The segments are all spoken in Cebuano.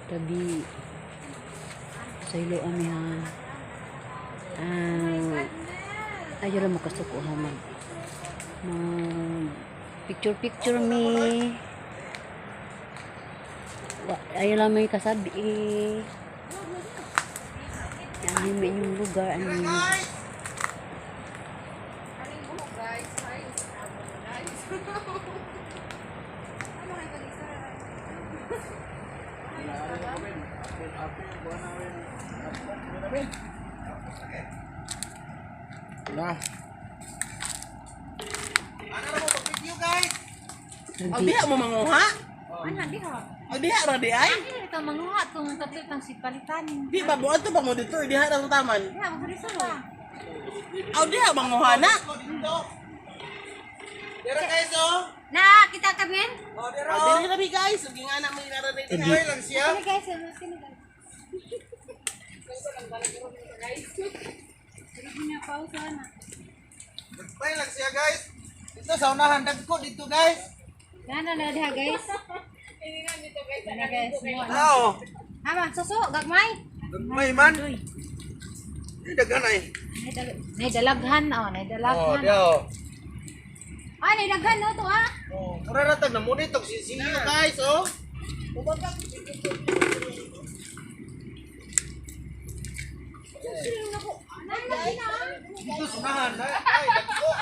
Tabi. Saylo ami ha. Ah, ayaw lang makasuko ha mag picture picture mi. Ayaw lang may kasabi eh. Ano yung inyong lugar ano yung Na. Ano mo pag-video, guys? Ang diha mo manguha? Ana diha. Ang diha ra di ay? Ay, ka manguha tong tatlo tang si palitan. Di ba buot to ba mo dito? Diha ra sa taman. Diha mo diri sa. Aw diha manguha na. Dira, guys, oh. Na kita ka ben? Oh, dira. Aw dili ra bi, guys, ug nga na may nararay diha. Okay lang siya. Sini guys, ano sini guys. Dili na pausa na. Nagpay lang siya, guys. Dito sa unahan dagko dito, guys. Gana na diha, guys. Gana guys. Tao. Ama, suso gagmay. Gagmay man. Di daghan ay. Nay dalaghan oh, nay Oh, dalaghan. diha oh. Ay, nay daghan no to ah. Oh, mura ra tag namuni tog sisiyo, guys, oh. Dito sa unahan, ay, ay, dagko.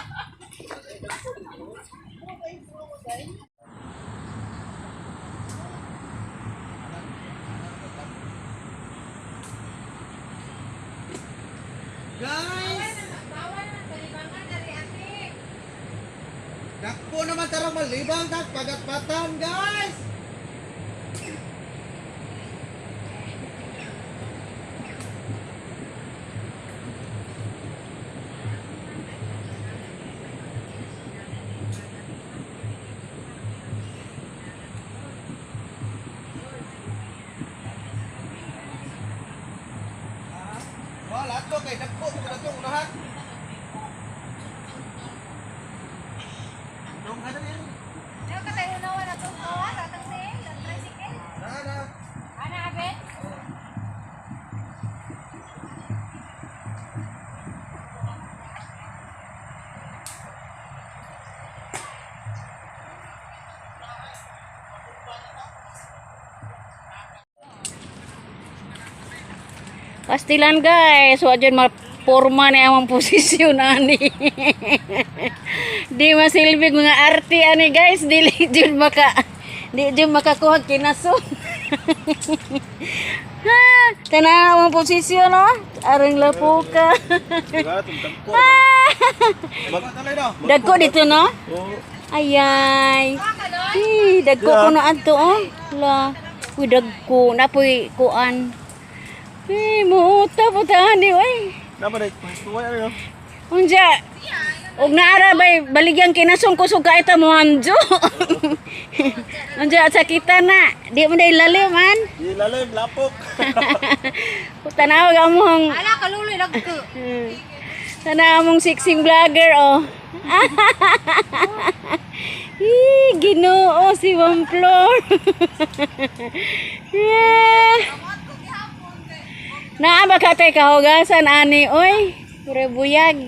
Guys! Dakpo naman tara malibang tag pagatpatan, guys. Wala to kay dagko mo na tong unahan. Dong ka na yan. Diha ka tayo unawa na tong kawa, atang sel, ang tricycle. Na na. Ana abe? Pastilan, guys, wa jud maporma na among posisyon ani. Di masilbig mga arte ani, guys, dili jud maka di jud makakuha kinaso. Ha, tanaw among posisyon oh. Aring lapuka. Dagko dito no? Ayay. Hi, dagko ko na adto oh. La. Uy, dagko na poy kuan. Eh, muuta po tani oy. Dapat ay tuway ano. Unja. Og naara bay baligyan kinasong kusog ka ita mo anjo. Unja sa kita na, di mo na ilalim man. Di lalim lapok. Tanaw ka mong Ala kaluloy lagko. Tanaw mong sexing vlogger oh. Ih, Ginoo si Ma'am Flor. Yeah. Naa ba ka tay kahugasan ani oy? Pure buyag.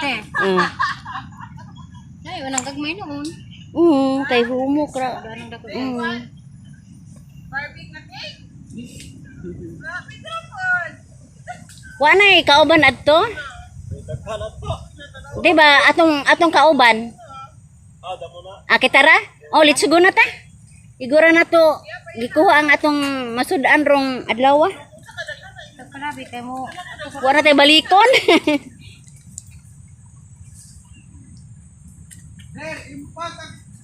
Te. Ay, unang gagmay noon. Kay humok ra. Anong dako? Wa nay kauban adto? Di ba atong atong kauban? Ah, kita ra? Oh, let's go na ta. Igura na to. Gikuha ang atong masud-an rong adlaw. Kalabi kay mo. Wa na tay balikon. Der, impas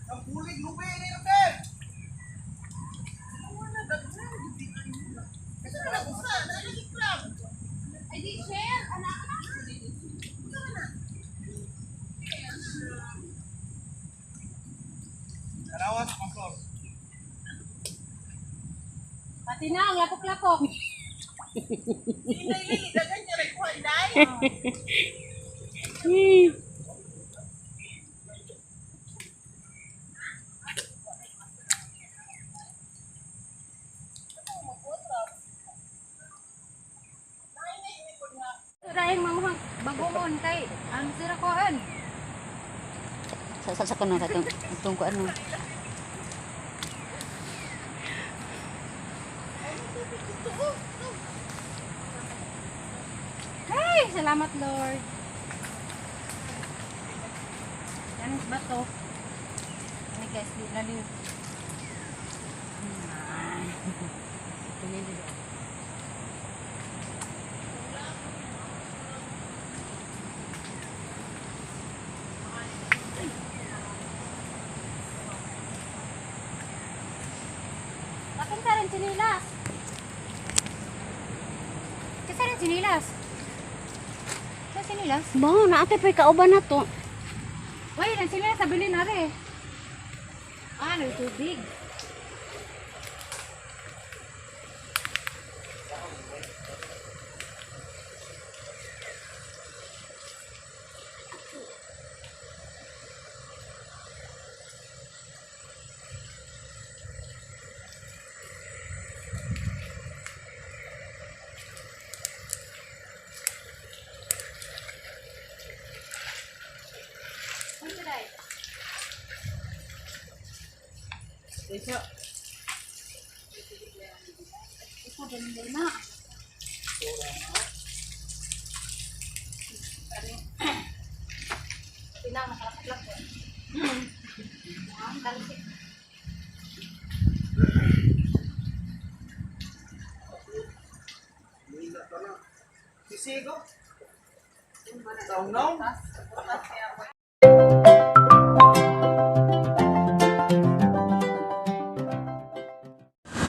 ang bulig lubi ni Der. Ay di share ana. Tanawa sa pangkor. Pati na, ang lapok-lapok. Inday Lily, daghan niya rin kuha inday. Rahing mamuhang bagungon kay ang sira koan. Sa sa kuno katong itong ko ano. Hey, salamat Lord. Yan ba to? Ay guys, di laliw. Bakit ka rin sinilas? Kasi rin sinilas. Sa sinilas? Ba, naate pa kauban na to. Uy, nang sinilas sa bilin are. Ah, may tubig. Ano dai? Isa. Ito din na. Pinang nakalaklak ko. Ang talsik. Sisigo. Taong naong.